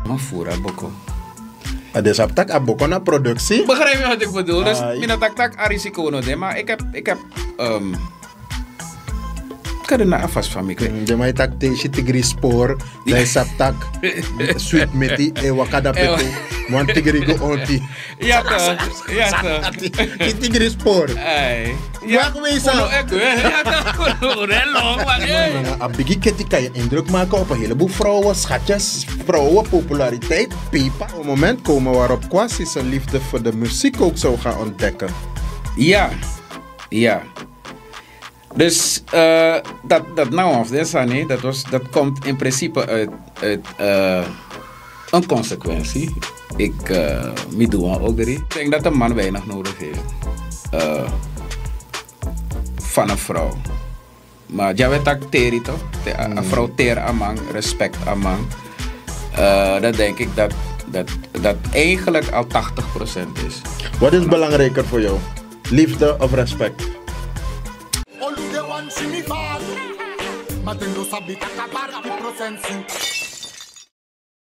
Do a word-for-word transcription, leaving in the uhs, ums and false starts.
Ma fura boko. A dus abtak a boko na productie. Begrijp je wat ik bedoel? Dus mina taktak a risico no de, maar ik heb, ik heb um, ik had een afas van me. Ik weet De mai tak te si tigri spor. Dan sabtak sweet meti e wakada petu. Wan tigri go onti. Ja toch, ja toch. Si tigri spor. Ai. Wak we sa. Ja toch, kono relong, maar hey. A bigi keti kan je indruk maken op een heleboel vrouwen, schatjes, vrouwen, populariteit, pepa. Op een moment komen waarop Kwasi zijn liefde voor de muziek ook zou gaan ontdekken. Ja, ja. Dus eh, dat, dat nou of dit sani, dat, was, dat komt in principe uit, uit eh, een consequentie. Ik uh, mi doe een ogri. Ik denk dat een man weinig nodig heeft eh, van een vrouw. Maar ja, we tak teri toch? Te- Een vrouw ter amang, respect amang. Eh, dat denk ik dat, dat, dat eigenlijk al tachtig procent is. Wat is belangrijker voor jou? Liefde of respect? Olude wan si mi fal. Ma den no sabi kaka parki prosensi.